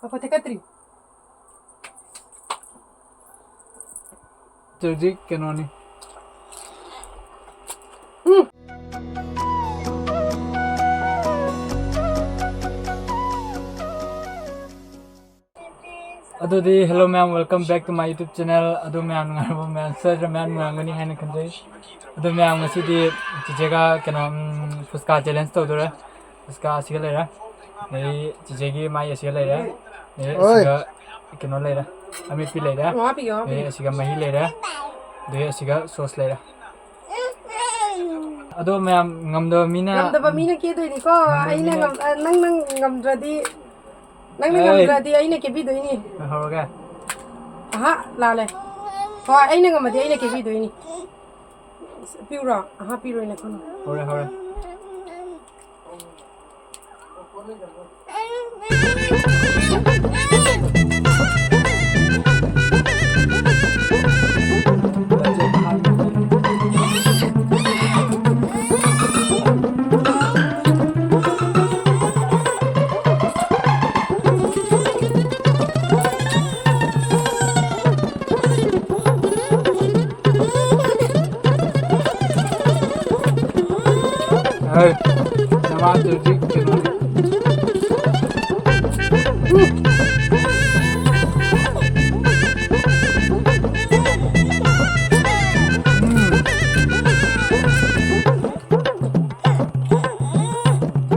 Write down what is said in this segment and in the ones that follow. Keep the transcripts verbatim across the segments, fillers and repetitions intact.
ꯉꯥꯏꯈꯣ, ꯊꯦꯛꯀꯠꯇ꯭ꯔꯤ꯫ ꯍꯧꯖꯤꯛ ꯀꯩꯅꯣꯅꯤ꯫ ꯎꯝ꯫ ꯑꯗꯨꯗꯤ hello ꯃꯌꯥꯝ, welcome back to my YouTube channel꯫ ꯑꯗꯨ ꯃꯌꯥꯝ ꯅꯨꯡꯉꯥꯏꯔꯕ ꯃꯌꯥꯝ ꯁꯣꯏꯗ꯭ꯔ ꯃꯌꯥꯝ ꯅꯨꯡꯉꯥꯏꯔꯝꯒꯅꯤ ꯍꯥꯏꯅ ꯈꯟꯖꯩ꯫ ꯑꯗꯨ ꯃꯌꯥꯝ ꯉꯁꯤꯗꯤ ꯆꯤꯆꯦꯒ ꯀꯩꯅꯣ, ꯎꯝ, ꯐꯨꯁꯀꯥ challenge ꯇꯧꯗꯣꯔꯦ꯫ ꯐꯨꯁꯀꯥ ꯑꯁꯤꯒ ꯂꯩꯔꯦ꯫ ꯑꯗꯩ ꯆꯤꯆꯦꯒꯤ ꯃꯥꯏ ꯑꯁꯤꯒ ꯂꯩꯔꯦ꯫ ꯑꯗꯩ ꯑꯣꯏ꯫ ꯑꯁꯤꯒ ꯀꯩꯅꯣ ꯂꯩꯔꯦ꯫ ꯑꯃꯦꯠꯄꯤ ꯂꯩꯔꯦ꯫ ꯑꯣ, ꯍꯥꯞꯄꯤꯒꯦ, ꯍꯥꯞꯄꯤꯒꯦ꯫ ꯑꯗꯩ ꯑꯁꯤꯒ ꯃꯍꯤ ꯂꯩꯔꯦ꯫ ꯑꯗꯩ ꯑꯁꯤꯒ sauce ꯂꯩꯔꯦ꯫ ꯑꯗꯣ ꯃꯌꯥꯝ ꯉꯝꯗꯕ ꯃꯤꯅ ꯉꯝꯗꯕ ꯃꯤꯅ ꯀꯦꯗꯣꯏꯅꯤꯀꯣ꯫ ꯉꯝꯗꯕ ꯑꯩꯅ ꯃꯤꯅ ꯉꯝ-, ꯑ, ꯅꯪ, ꯅꯪ ꯉꯝꯗ꯭ꯔꯗꯤ, ꯅꯪꯅ ꯑꯩ ꯉꯝꯗ꯭ꯔꯗꯤ ꯑꯩꯅ ꯀꯦꯕꯤꯗꯣꯏꯅꯤ꯫ ꯍꯧꯔꯒꯦ꯫ ꯑꯍꯥ, ꯂꯥꯜꯂꯦ꯫ ꯍꯣꯏ, ꯑꯩꯅ ꯉꯝꯃꯗꯤ ꯑꯩꯅ ꯀꯦꯕꯤꯗꯣꯏꯅꯤ꯫ ꯄꯤꯌꯨꯔꯣ? ꯑꯍꯥ, ꯄꯤꯔꯣꯏꯅꯦ, ꯈꯨꯅꯨ꯫ ꯍꯧꯔꯦ, ꯍꯧꯔꯦ꯫ ꯍꯩ, ꯅꯃꯥꯗꯨꯗꯤ ꯀꯩꯅꯣ꯫ ꯎꯝ꯫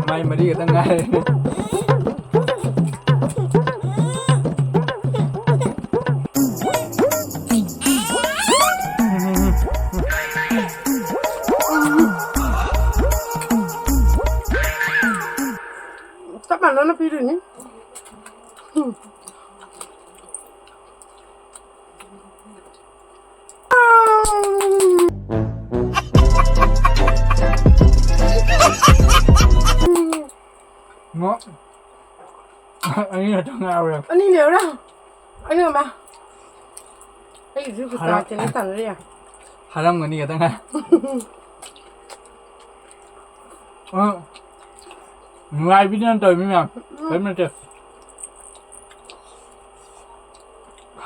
ꯃꯥꯏ ꯃꯔꯤ ꯈꯛꯇꯪ ꯉꯥꯏꯔꯦ꯫ ꯆꯞ ꯃꯥꯟꯅꯅ ꯄꯤꯗꯣꯏꯅꯤ꯫ ꯉꯣ꯫ ꯑꯅꯤ ꯈꯛꯇ ꯉꯥꯏꯍꯧꯔꯦ꯫ ꯑꯅꯤ ꯂꯩꯍꯧꯔꯦ꯫ ꯑꯅꯤ ꯑꯃ꯫ ꯑꯩꯒꯤꯁꯨ ꯍꯔꯥ-, ꯄꯩꯁꯥ ꯀꯩꯅꯣ ꯇꯥꯟꯅꯔꯤ ꯌꯥ꯫ ꯍꯥꯔꯝꯒꯅꯤ ꯈꯛꯇ ꯉꯥꯏ꯫ ꯑ, ꯅꯨꯡꯉꯥꯏꯕꯤꯗꯅ ꯇꯧꯔꯤꯃꯤ ꯃꯌꯥꯝ꯫ ꯎꯝ꯫ ꯀꯔꯤꯝ ꯅꯠꯇꯦ꯫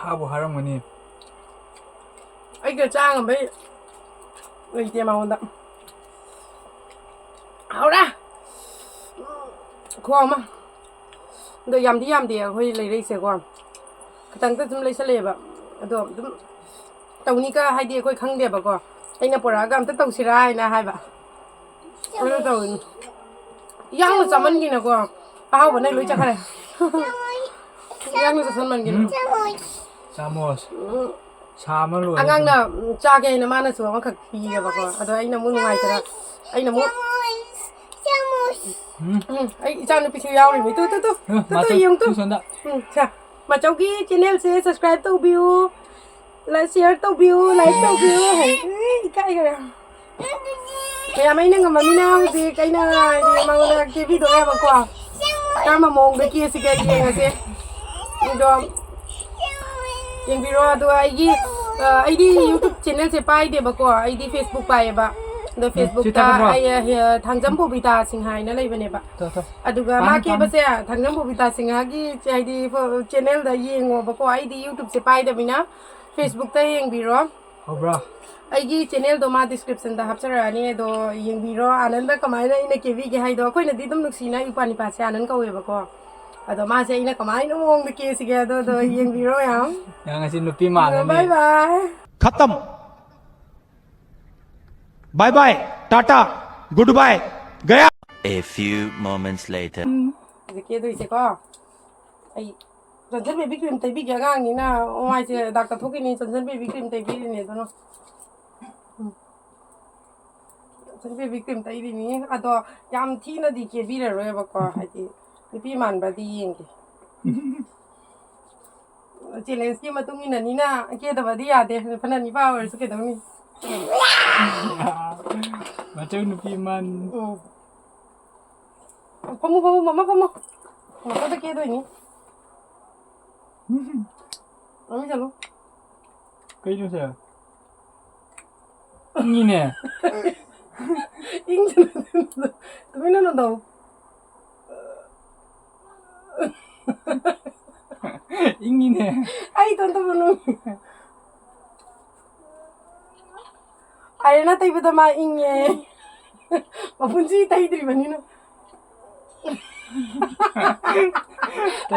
ꯍꯥꯕꯨ ꯍꯥꯔꯝꯒꯅꯤ꯫ ꯑꯩꯒ ꯆꯥ ꯉꯝꯕꯩ ꯂꯩꯇꯦ ꯃꯉꯣꯟꯗ꯫ ꯍꯧꯔꯦ꯫ ꯈꯨꯍꯥꯎ ꯑꯃ꯫ ꯑꯗꯣ ꯌꯥꯝꯗꯤ ꯌꯥꯝꯗꯦ ꯑꯩꯈꯣꯏ ꯂꯩꯔꯛꯏꯁꯦꯀꯣ꯫ ꯈꯤꯇꯪꯇ ꯑꯗꯨꯝ ꯂꯩꯁꯜꯂꯛꯑꯦꯕ꯫ ꯑꯗꯣ ꯑꯗꯨꯝ ꯇꯧꯅꯤꯒ ꯍꯥꯏꯗꯤ ꯑꯩꯈꯣꯏ ꯈꯪꯗꯦꯕꯀꯣ꯫ ꯑꯩꯅ ꯄꯨꯔꯛꯑꯒ ꯑꯝꯇ ꯇꯧꯁꯤꯔꯥ ꯍꯥꯏꯅ ꯍꯥꯏꯕ꯫ ꯑꯗꯨ ꯇꯧꯔꯤꯅꯤ꯫ ꯌꯥꯝꯅ ꯆꯥꯃꯟꯒꯤꯅꯀꯣ꯫ ꯑꯍꯥꯎꯕꯅ ꯂꯣꯏ ꯆꯠꯈ꯭ꯔꯦ꯫ ꯌꯥꯝꯅ ꯆꯥꯁꯟꯃꯟꯒꯤꯅ꯫ ꯆꯥꯃꯣꯁ꯫ ꯎꯝ꯫ ꯁꯥ ꯑꯃ ꯂꯣꯏꯔꯦ꯫ ꯑꯉꯥꯡꯅ ꯎꯝ, ꯆꯥꯒꯦ ꯍꯥꯏꯅ ꯃꯥꯅꯁꯨ ꯑꯃꯈꯛ ꯄꯤꯌꯦꯕꯀꯣ꯫ ꯑꯗꯣ ꯑꯩꯅ ꯑꯃꯨꯛ ꯅꯨꯡꯉꯥꯏꯇꯅ ꯑꯩꯅ ꯑꯃꯨꯛ ꯎꯝ꯫ ꯎꯝ, ꯑꯩ ꯏꯆꯥ ꯅꯨꯄꯤꯁꯨ ꯌꯥꯎꯔꯤꯃꯤ꯫ ꯇꯨ, ꯇꯨ, ꯇꯨ, ꯎꯝ, ꯇꯨ, ꯇꯨ, ꯃꯥꯆꯧ, ꯌꯦꯡꯉꯨ, ꯇꯨ꯫ ꯇꯨ ꯁꯣꯝꯗ꯫ ꯎꯝ, ꯁꯦ꯫ ꯃꯥꯆꯧꯒꯤ channelꯁꯦ subscribe ꯇꯧꯕꯤꯌꯨ, like, share ꯇꯧꯕꯤꯌꯨ, like ꯇꯧꯕꯤꯌꯨ ꯍꯥꯏ꯫ ꯑꯦ, ꯏꯀꯥꯏꯈꯔꯦ꯫ ꯃꯌꯥꯝ ꯑꯩꯅ ꯉꯝꯃꯃꯤꯅ ꯍꯧꯖꯤꯛ ꯑꯩꯅ ꯍꯥꯏꯗꯤ ꯃꯉꯣꯟꯗ ꯀꯦꯕꯤꯗꯣꯔꯦꯕꯀꯣ꯫ ꯀꯔꯝꯕ ꯃꯑꯣꯡꯗ ꯀꯦꯁꯤꯒꯦ ꯌꯦꯡꯉꯁꯦ꯫ ꯑꯗꯣ ꯌꯦꯡꯕꯤꯔꯣ꯫ ꯑꯗꯣ ꯑꯩꯒꯤ ꯑ, ꯑꯩꯗꯤ YouTube channelꯁꯦ ꯄꯥꯏꯗꯦꯕꯀꯣ꯫ ꯑꯩꯗꯤ Facebook ꯄꯥꯏꯌꯦꯕ꯫ ꯑꯗꯣ ꯁꯤ Facebookꯇ ꯊꯥꯒꯠꯄ꯭ꯔꯣ? ꯑꯩ ꯑ, ꯊꯥꯡꯖꯝ ꯕꯣꯕꯤꯇꯥ ꯁꯤꯡꯍ ꯍꯥꯏꯅ ꯂꯩꯕꯅꯦꯕ꯫ ꯇꯣ, ꯇꯣ꯫ ꯑꯗꯨꯒ ꯃꯥ ꯄꯥꯝꯃꯤ, ꯄꯥꯝꯃꯤ꯫ ꯀꯦꯕꯁꯦ ꯊꯥꯡꯖꯝ ꯕꯣꯕꯤꯇꯥ ꯁꯤꯡꯍꯒꯤ ꯍꯥꯏꯗꯤ channelꯗ ꯌꯦꯡꯉꯣꯕꯀꯣ꯫ ꯑꯩꯗꯤ YouTubeꯁꯦ ꯄꯥꯏꯗꯕꯅꯤꯅ Facebookꯇ ꯌꯦꯡꯕꯤꯔꯣ꯫ ꯍꯧꯕ꯭ꯔꯥ? ꯑꯩꯒꯤ channelꯗꯣ ꯃꯥ descriptionꯗ ꯍꯥꯞꯆꯔꯛꯑꯅꯤ꯫ ꯑꯗꯣ ꯌꯦꯡꯕꯤꯔꯣ꯫ ꯑꯥꯅꯟꯗ ꯀꯃꯥꯏꯅ ꯑꯩꯅ ꯀꯦꯕꯤꯒꯦ ꯍꯥꯏꯗꯣ꯫ ꯑꯩꯈꯣꯏꯅꯗꯤ ꯑꯗꯨꯝ ꯅꯨꯡꯁꯤꯅ ꯏꯄ꯭ꯋꯥ ꯅꯤꯄꯥꯁꯦ ꯑꯥꯅꯟ ꯀꯧꯋꯦꯕꯀꯣ꯫ ꯑꯗꯣ ꯃꯥꯁꯦ ꯑꯩꯅ ꯀꯃꯥꯏꯅ ꯃꯑꯣꯡꯗ ꯀꯦꯁꯤꯒꯦ ꯑꯗꯣ, ꯑꯗꯣ ꯌꯦꯡꯕꯤꯔꯣ ꯃꯌꯥꯝ꯫ ꯅꯪ ꯉꯁꯤ ꯅꯨꯄꯤ ꯃꯥꯜꯂꯅꯤ꯫ Bye bye꯫ खत्म। Bye bye, tata, goodbye, गया। A few moments later. ꯍꯧꯖꯤꯛ ꯀꯦꯗꯣꯏꯁꯦꯀꯣ꯫ ꯑꯩ Johnson baby cream ꯇꯩꯕꯤꯒꯦ꯫ ꯑꯉꯥꯡꯅꯤꯅ ꯃꯃꯥꯏꯁꯦ ꯗꯥꯛ ꯆꯠꯊꯣꯛꯈꯤꯅꯤ꯫ Johnson baby cream ꯇꯩꯕꯤꯔꯤꯅꯦ ꯑꯗꯨꯅ꯫ ꯎꯝ꯫ Johnson baby cream ꯇꯩꯔꯤꯅꯤ꯫ ꯑꯗꯣ ꯌꯥꯝ ꯊꯤꯅꯗꯤ ꯀꯦꯕꯤꯔꯔꯣꯏꯕꯀꯣ꯫ ꯍꯥꯏꯗꯤ ꯅꯨꯄꯤ ꯃꯥꯟꯕ꯭ꯔꯗꯤ ꯌꯦꯡꯒꯦ꯫ Challengeꯀꯤ ꯃꯇꯨꯡ ꯏꯟꯅꯅꯤꯅ ꯀꯦꯗꯕꯗꯤ ꯌꯥꯗꯦ꯫ ꯐꯅ ꯅꯤꯄꯥ ꯑꯣꯏꯔꯁꯨ ꯀꯩꯗꯧꯅꯤ? ꯃꯆꯧ ꯅꯨꯄꯤ ꯃꯥꯟ꯫ ꯎꯝ꯫ ꯐꯝꯃꯨ, ꯐꯝꯃꯨ, ꯃꯃꯥ ꯐꯝꯃꯨ꯫ ꯃꯈꯥꯗ ꯀꯦꯗꯣꯏꯅꯤ꯫ ꯃꯃꯤ ꯆꯠꯂꯨ꯫ ꯀꯩꯅꯣ ꯁꯦ? ꯏꯪꯉꯤꯅꯦ꯫ ꯏꯪꯗꯅ ꯇꯨꯃꯤꯟꯅ ꯇꯧ꯫ ꯏꯪꯉꯤꯅꯦ꯫ ꯑꯩ ꯏꯇꯣꯟꯇ ꯃꯅꯨꯡ꯫ ꯑꯥꯏꯔꯟꯅ ꯇꯩꯕꯗ ꯃꯥ ꯏꯪꯉꯦ꯫ ꯃꯄꯨꯟꯁꯤ ꯇꯩꯗ꯭ꯔꯤꯕꯅꯤꯅ꯫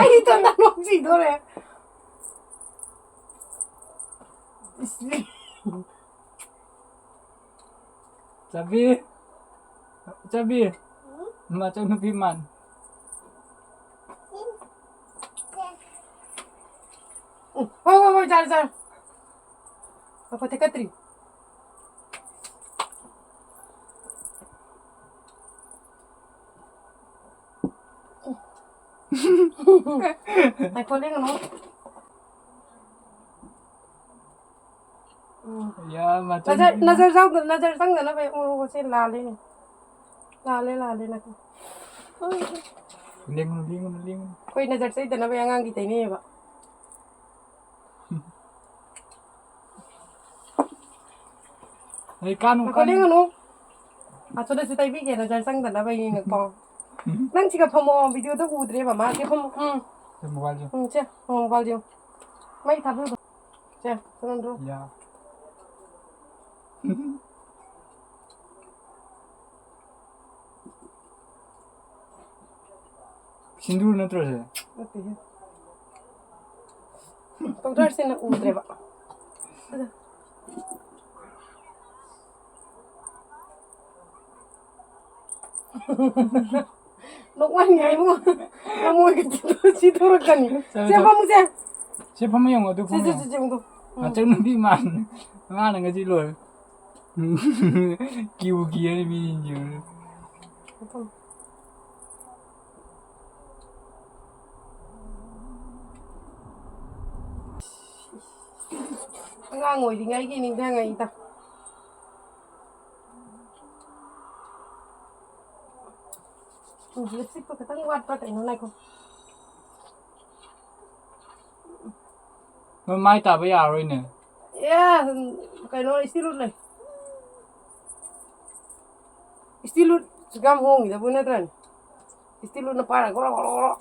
ꯑꯩ ꯏꯇꯣꯟꯇ ꯅꯣꯛ ꯁꯤꯗꯣꯔꯦ꯫ ꯆꯥꯕꯤ꯫ ꯆꯥꯕꯤ꯫ ꯃꯆꯧ ꯅꯨꯄꯤ ꯃꯥꯟ꯫ ꯎꯝ, ꯍꯣꯏ, ꯍꯣꯏ, ꯍꯣꯏ, ꯆꯥꯔꯦ, ꯆꯥꯔꯦ꯫ ꯉꯥꯏꯈꯣ, ꯊꯦꯛꯀꯠꯇ꯭ꯔꯤ꯫ ꯉꯥꯏꯈꯣ, ꯂꯦꯡꯒꯅꯨ꯫ ꯎꯝ꯫ ꯌꯥ, ꯃꯆꯟ ꯅꯖꯔ, ꯅꯖꯔ ꯆꯪꯗ-, ꯅꯖꯔ ꯆꯪꯗꯅꯕ ꯍꯦꯛ ꯎꯔꯨꯒꯣ꯫ ꯁꯤ ꯂꯥꯜꯂꯦꯅꯦ꯫ ꯂꯥꯜꯂꯦ, ꯂꯥꯜꯂꯦ, ꯅꯠꯇꯦ꯫ ꯂꯦꯡꯒꯅꯨ, ꯂꯦꯡꯒꯅꯨ, ꯂꯦꯡꯒꯅꯨ꯫ ꯑꯩꯈꯣꯏ ꯅꯖꯔ ꯆꯪꯗꯅꯕ ꯑꯉꯥꯡꯒꯤ ꯇꯩꯅꯩꯌꯦꯕ꯫ ꯑꯩ ꯀꯥꯅꯨ, ꯉꯥꯏꯈꯣ, ꯀꯥꯅꯨ꯫ ꯂꯦꯡꯒꯅꯨ꯫ ꯑꯁꯣꯝꯗꯁꯨ ꯇꯩꯕꯤꯒꯦ, ꯅꯖꯔ ꯆꯪꯗꯅꯕ ꯌꯦꯡꯉꯀꯣ꯫ ꯅꯪ ꯁꯤꯒ ꯐꯝꯃꯣ, ꯚꯤꯗꯤꯑꯣꯗ ꯎꯗ꯭ꯔꯦ, ꯃꯃꯥ꯫ ꯁꯤ ꯐꯝꯃꯣ꯫ ꯎꯝ꯫ ꯁꯤ ꯃꯣꯕꯥꯏꯜꯁꯦ꯫ ꯎꯝ, ꯁꯦ, ꯃꯣꯕꯥꯏꯜ ꯌꯦꯡꯉꯨ꯫ ꯃꯩ ꯊꯥꯕꯤꯌꯨ꯫ ꯁꯦ, ꯁꯣꯝꯗ꯫ ꯌꯥ꯫ ꯁꯤꯟꯗꯨꯔ ꯅꯠꯇ꯭ꯔꯣ ꯁꯦ? ꯅꯠꯇꯦꯍꯦ꯫ ꯄꯥꯎꯗꯔꯁꯤꯅ ꯎꯗ꯭ꯔꯦꯕ꯫ ꯅꯣꯛꯃꯟꯒ꯭ꯔꯦ ꯏꯕꯨꯡꯉꯣ꯫ ꯅꯃꯣꯏꯒ ꯆꯤꯊꯣꯔꯛꯀꯅꯤ꯫ ꯆꯠꯂꯣ, ꯁꯦ, ꯆꯠꯂꯣ꯫ ꯐꯝꯃꯨꯁꯦ꯫ ꯁꯦ, ꯐꯝꯃꯨ ꯌꯦꯡꯉꯣ, ꯑꯗꯨ ꯁꯦ, ꯐꯝꯃꯨ ꯁꯦ, ꯌꯦꯡꯉꯣ꯫ ꯁꯦ, ꯁꯦ, ꯎꯝ꯫ ꯃꯆꯧ ꯅꯨꯄꯤ ꯃꯥꯟ-, ꯃꯥꯅ ꯉꯁꯤ ꯂꯣꯏꯔꯦ꯫ ꯀꯤꯕꯨ ꯀꯤꯔꯅꯤ ꯃꯤꯁꯤꯡꯁꯦ꯫ ꯑꯉꯥꯡ ꯑꯣꯏꯔꯤꯉꯩꯒꯤ ꯅꯤꯡꯁꯤꯡꯉꯛꯏꯗ꯫ ꯎꯝ, ꯂꯤꯞꯁꯇꯤꯛꯇꯣ ꯈꯤꯇꯪ ꯋꯥꯠꯄ꯭ꯔꯥ ꯀꯩꯅꯣ, ꯉꯥꯏꯈꯣ꯫ ꯃꯣꯏ ꯃꯥꯏ ꯇꯥꯕ ꯌꯥꯔꯔꯣꯏꯅꯦ꯫ ꯑꯦ, ꯀꯩꯅꯣ, ꯏꯁꯇꯤꯜ ꯎꯠ ꯂꯩ꯫ ꯏꯁꯇꯤꯜ ꯎꯠ ꯁꯨꯛ ꯌꯥꯝ ꯍꯣꯡꯉꯤꯗꯕꯨ ꯅꯠꯇ꯭ꯔꯅꯦ? ꯏꯁꯇꯤꯜ ꯎꯠꯅ ꯄꯥꯏꯔꯒ ꯒꯣꯔꯣ ꯒꯣꯔꯣ ꯒꯣꯔꯣ꯫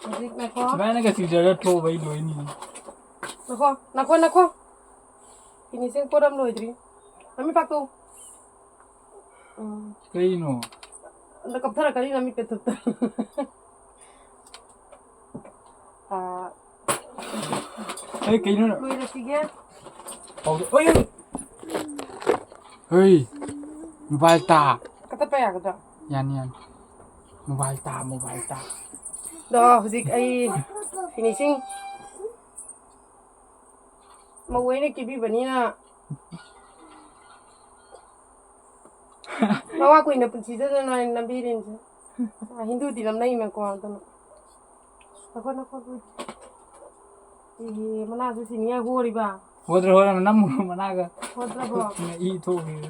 ꯍꯧꯖꯤꯛ ꯉꯥꯏꯈꯣ꯫ ꯁꯨꯃꯥꯏꯅꯒ ꯆꯤꯡꯖꯔ ꯊꯣꯛꯑꯕ ꯑꯩ ꯂꯣꯏꯅꯤ꯫ ꯉꯥꯏꯈꯣ, ꯉꯥꯏꯈꯣ, ꯉꯥꯏꯈꯣ꯫ Finishing ꯄꯣꯠ ꯑꯃ ꯂꯣꯏꯗ꯭ꯔꯤ꯫ ꯃꯃꯤ ꯄꯥꯛꯇꯣ꯫ ꯎꯝ꯫ ꯀꯩꯅꯣ? ꯑꯝꯇ ꯀꯞꯊꯔꯛꯀꯅꯤ ꯅꯃꯤꯠ ꯄꯦꯟꯊꯣꯛꯇ꯫ ꯑꯥ, ꯑꯩ ꯀꯩꯅꯣ? ꯂꯣꯏꯔꯁꯤꯒꯦ꯫ ꯍꯧꯖꯤꯛ-, ꯑꯣꯏ! ꯍꯩ! Mobile ꯇꯥ! ꯀꯛꯊꯠꯄ ꯌꯥꯒꯗ꯭ꯔꯥ? ꯌꯥꯅꯤ, ꯌꯥꯅꯤ꯫ Mobile ꯇꯥ, mobile ꯇꯥ꯫ ꯑꯗꯣ ꯍꯧꯖꯤꯛ ꯑꯩ finishing ꯃꯧ ꯑꯩꯅ ꯀꯦꯕꯤꯕꯅꯤꯅ ꯃꯋꯥ ꯀꯨꯏꯅ ꯄꯨꯟꯁꯤꯗꯗꯅ ꯑꯩꯅ ꯅꯝꯕꯤꯔꯤꯅꯤ꯫ ꯍꯤꯟꯗꯨꯗꯤ ꯅꯝꯅꯩꯅꯀꯣ, ꯑꯗꯨꯅ꯫ ꯅꯈꯣ, ꯅꯈꯣ, ꯅꯈꯣ꯫ ꯏꯍꯦ, ꯃꯅꯥꯁꯨ ꯁꯤꯅꯤꯉꯥꯏ ꯍꯣꯔꯤꯕ꯫ ꯍꯣꯗ꯭ꯔ ꯍꯣꯔ ꯅꯝꯃꯨ ꯃꯅꯥꯒ꯫ ꯍꯣꯗ꯭ꯔꯕꯣ? ꯏ ꯊꯣꯛꯈꯤꯕ꯫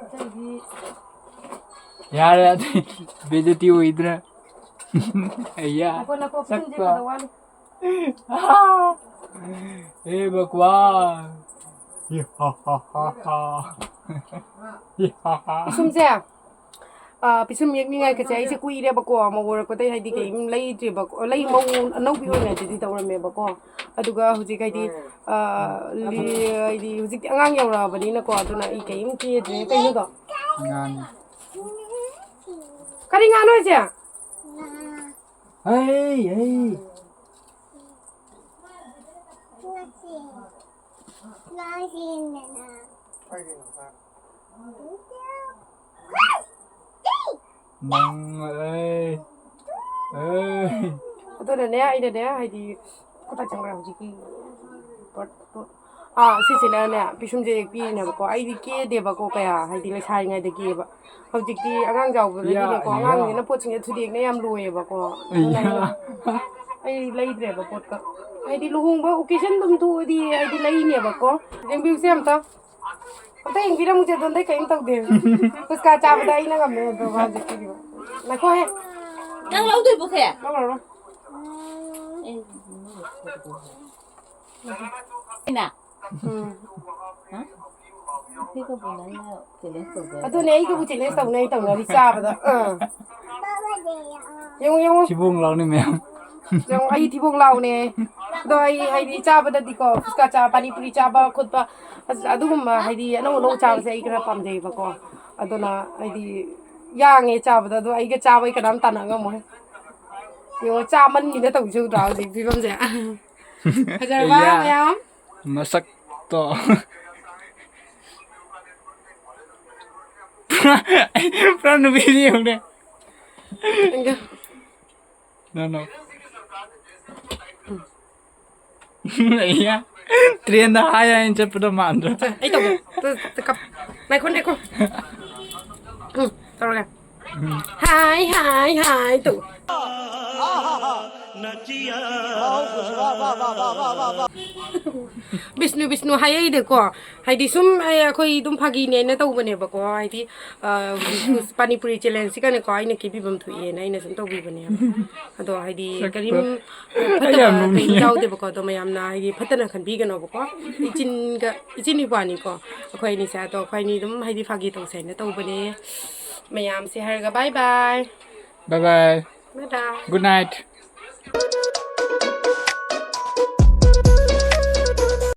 ꯑꯇꯩꯗꯤ ꯌꯥꯔꯦ, ꯑꯇꯩ ꯕꯦꯖꯇꯤ ꯑꯣꯏꯗ꯭ꯔꯦ꯫ ꯑꯩꯌꯥ, ꯅꯈꯣ, ꯅꯈꯣ, ꯄꯨꯟꯁꯦ ꯁꯛꯄ꯫ ꯀꯗꯧ ꯋꯥꯠꯂꯤ? ꯑꯦ ꯕꯀ꯭ꯋꯥꯁ꯫ ꯍꯤ ꯍꯥ ꯍꯥ ꯍꯥ ꯍꯥ꯫ ꯍꯤ ꯍꯥ ꯍꯥ꯫ ꯄꯤꯁꯨꯝꯁꯦ, ꯑ, ꯄꯤꯁꯨꯝ ꯌꯦꯛꯅꯤꯡꯉꯥꯏ ꯀꯁꯦ ꯑꯩꯁꯦ ꯀꯨꯏꯔꯦꯕꯀꯣ, ꯃꯧ ꯑꯣꯏꯔꯛꯄꯗꯩ ꯍꯥꯏꯗꯤ ꯀꯩꯝ ꯂꯩꯗ꯭ꯔꯦꯕꯀꯣ, ꯂꯩ ꯃꯧ ꯑꯅꯧꯕꯤ ꯑꯣꯏꯔꯤꯉꯩꯗꯗꯤ ꯇꯧꯔꯝꯃꯦꯕꯀꯣ, ꯑꯗꯨꯒ ꯍꯧꯖꯤꯛ ꯍꯥꯏꯗꯤ, ꯑ, ꯂꯤ-, ꯍꯥꯏꯗꯤ ꯍꯧꯖꯤꯛꯇꯤ ꯑꯉꯥꯡ ꯌꯧꯔꯛꯑꯕꯅꯤꯅꯀꯣ, ꯑꯗꯨꯅ ꯑꯩ ꯀꯩꯝ ꯀꯦꯗ꯭ꯔꯦ꯫ ꯀꯩꯅꯣꯗꯣ? ꯉꯥꯅꯤ꯫ ꯀꯔꯤ ꯉꯥꯅꯣ ꯍꯥꯏꯁꯦ? ꯍꯩ, ꯍꯩ꯫ ꯅꯪ, ꯑꯩ, ꯑꯩ꯫ ꯑꯗꯨꯅꯅꯦ, ꯑꯩꯅꯅꯦ, ꯍꯥꯏꯗꯤ, ꯀꯗꯥꯏ ꯆꯪꯈ꯭ꯔꯦ ꯍꯧꯖꯤꯛꯀꯤ ꯄꯣꯠꯇꯣ? ꯑꯥ, ꯁꯤꯁꯤꯅꯅꯦ, ꯄꯤꯁꯨꯝꯁꯦ ꯌꯦꯛꯄꯤꯔꯤꯅꯦꯕꯀꯣ꯫ ꯑꯩꯗꯤ ꯀꯦꯗꯦꯕꯀꯣ ꯀꯌꯥ, ꯍꯥꯏꯗꯤ ꯂꯩꯁꯥꯔꯤꯉꯩꯗ ꯀꯦꯕ꯫ ꯍꯧꯖꯤꯛꯇꯤ ꯑꯉꯥꯡ ꯆꯥꯎꯕꯗꯒꯤꯅꯦꯀꯣ, ꯌꯥ, ꯌꯥ꯫ ꯑꯉꯥꯡꯅꯤꯅ ꯄꯣꯠꯁꯤꯡꯁꯦ ꯊꯨꯗꯦꯛꯅ ꯌꯥꯝ ꯂꯣꯏꯌꯦꯕꯀꯣ꯫ ꯑꯗꯨꯅ ꯑꯩ, ꯌꯥ꯫ ꯑꯩ ꯂꯩꯗ꯭ꯔꯦꯕ ꯄꯣꯠꯀ꯫ ꯍꯥꯏꯗꯤ ꯂꯨꯍꯣꯡꯕ occasion ꯑꯗꯨꯝ ꯊꯣꯛꯑꯗꯤ ꯑꯩꯗꯤ ꯂꯩꯅꯦꯕꯀꯣ꯫ ꯌꯦꯡꯕꯤꯌꯨꯁꯦ ꯑꯝꯇ꯫ ꯑꯝꯇ ꯌꯦꯡꯕꯤꯔꯝꯃꯨꯁꯦ, ꯑꯗꯣꯝꯗꯩ ꯀꯔꯤꯝ ꯇꯧꯗꯦ꯫ ꯄꯨꯁꯀꯥ ꯆꯥꯕꯗ ꯑꯩꯅ ꯉꯝꯃꯦ ꯑꯗꯣ ꯃꯥꯁꯦ ꯀꯤꯔꯤꯕ꯫ ꯉꯥꯏꯈꯣꯍꯦ꯫ ꯅꯪ ꯂꯧꯗꯣꯏꯕꯣ ꯈꯦ? ꯂꯧꯔꯔꯣꯏ꯫ ꯑꯦ, ꯏꯅꯥ꯫ ꯎꯝ꯫ ꯍꯥ? ꯑꯗꯨꯅꯦ, ꯑꯩꯒꯕꯨ ꯆꯦꯂꯦꯟꯖ ꯇꯧꯅꯩ, ꯇꯧꯅꯔꯤ ꯆꯥꯕꯗ꯫ ꯑꯥ꯫ ꯌꯦꯡꯉꯨ, ꯌꯦꯡꯉꯨ꯫ ꯊꯤꯕꯣꯡ ꯂꯥꯎꯅꯤ ꯃꯌꯥꯝ꯫ ꯌꯦꯡꯉꯨ, ꯑꯩ ꯊꯤꯕꯣꯡ ꯂꯥꯎꯅꯦ꯫ ꯑꯗꯣ ꯑꯩ, ꯍꯥꯏꯗꯤ, ꯆꯥꯕꯗꯗꯤꯀꯣ, ꯐꯨꯆꯀꯥ ꯆꯥ, ꯄꯥꯅꯤꯄꯨꯔꯤ ꯆꯥꯕ ꯈꯣꯠꯄ, ꯑꯁ, ꯑꯗꯨꯒꯨꯝꯕ, ꯍꯥꯏꯗꯤ, ꯑꯅꯧ ꯑꯅꯧ ꯆꯥꯕꯁꯦ ꯑꯩ ꯈꯔ ꯄꯥꯝꯖꯩꯕꯀꯣ꯫ ꯑꯗꯨꯅ, ꯍꯥꯏꯗꯤ, ꯌꯥꯡꯉꯦ ꯆꯥꯕꯗ꯫ ꯑꯗꯣ ꯑꯩꯒ ꯆꯥꯕꯩ ꯀꯅꯥꯝ ꯇꯥꯟꯅ ꯉꯝꯃꯣꯏ꯫ ꯌꯦꯡꯉꯣ, ꯆꯥꯃꯟꯒꯤꯗ ꯇꯧꯖꯧꯗ꯭ꯔꯥ ꯍꯧꯖꯤꯛ ꯐꯤꯕꯝꯁꯦ? ꯐꯖꯔꯕ ꯏꯌꯥ, ꯃꯌꯥꯝ? ꯃꯁꯛꯇꯣ꯫ ꯄꯨꯔꯥ ꯅꯨꯄꯤꯅꯤ ꯌꯦꯡꯉꯨꯅꯦ꯫ ꯑꯩꯒ ꯅꯣ, ꯅꯣ꯫ ꯏꯌꯥ, ꯇ꯭ꯔꯦꯟꯗ ꯍꯥꯏ ꯍꯥꯏꯅ ꯆꯠꯄꯗꯣ ꯃꯥꯟꯗ꯭ꯔꯣ? ꯁꯦ, ꯑꯩ ꯇꯧꯒꯦ꯫ ꯇꯨ, ꯇꯨ, ꯀꯞ-, ꯉꯥꯏꯈꯣ, ꯉꯥꯏꯈꯣ꯫ ꯎꯝ, ꯇꯧꯔꯒꯦ꯫ ꯎꯝ꯫ ꯍꯥꯏ, ꯍꯥꯏ, ꯍꯥꯏ ꯇꯧ꯫ ꯕꯤꯁꯅꯨ, ꯕꯤꯁꯅꯨ ꯍꯥꯏꯔꯛꯏꯗꯀꯣ, ꯍꯥꯏꯗꯤ ꯁꯨꯝ ꯑꯩ, ꯑꯩꯈꯣꯏ ꯑꯗꯨꯝ ꯐꯥꯒꯤꯅꯦꯅ ꯇꯧꯕꯅꯦꯕꯀꯣ, ꯍꯥꯏꯗꯤ, ꯑ, ꯄꯥꯅꯤꯄꯨꯔꯤ ꯆꯦꯂꯦꯟꯖꯁꯤꯒꯅꯦꯀꯣ, ꯑꯩꯅ ꯀꯦꯕꯤꯐꯝ ꯊꯣꯛꯑꯦꯅ ꯑꯩꯅ ꯁꯨꯝ ꯇꯧꯕꯤꯕꯅꯦꯕ꯫ ꯑꯗꯣ ꯍꯥꯏꯗꯤ ꯁꯛꯇꯣ꯫ ꯀꯔꯤꯝ ꯑꯩ ꯌꯥꯝ ꯐꯠꯇꯕ ꯀꯔꯤꯝ ꯅꯣꯛꯅꯤꯡꯉꯦ꯫ ꯌꯥꯎꯗꯦꯕꯀꯣ, ꯑꯗꯣ ꯃꯌꯥꯝꯅ ꯍꯥꯏꯗꯤ ꯐꯠꯇꯅ ꯈꯟꯕꯤꯒꯅꯣꯕꯀꯣ꯫ ꯏꯆꯤꯟꯒ, ꯏꯆꯤꯟ ꯏꯕꯥꯅꯤꯀꯣ, ꯑꯩꯈꯣꯏ ꯑꯅꯤꯁꯦ, ꯑꯗꯣ ꯑꯩꯈꯣꯏ ꯑꯅꯤ ꯑꯗꯨꯝ ꯍꯥꯏꯗꯤ ꯐꯥꯒꯤ ꯇꯧꯁꯦ ꯍꯥꯏꯅ ꯇꯧꯕꯅꯦ꯫ ꯃꯌꯥꯝꯁꯦ ꯍꯥꯏꯔꯒ bye bye꯫ Bye bye꯫ Bye bye꯫ Good night꯫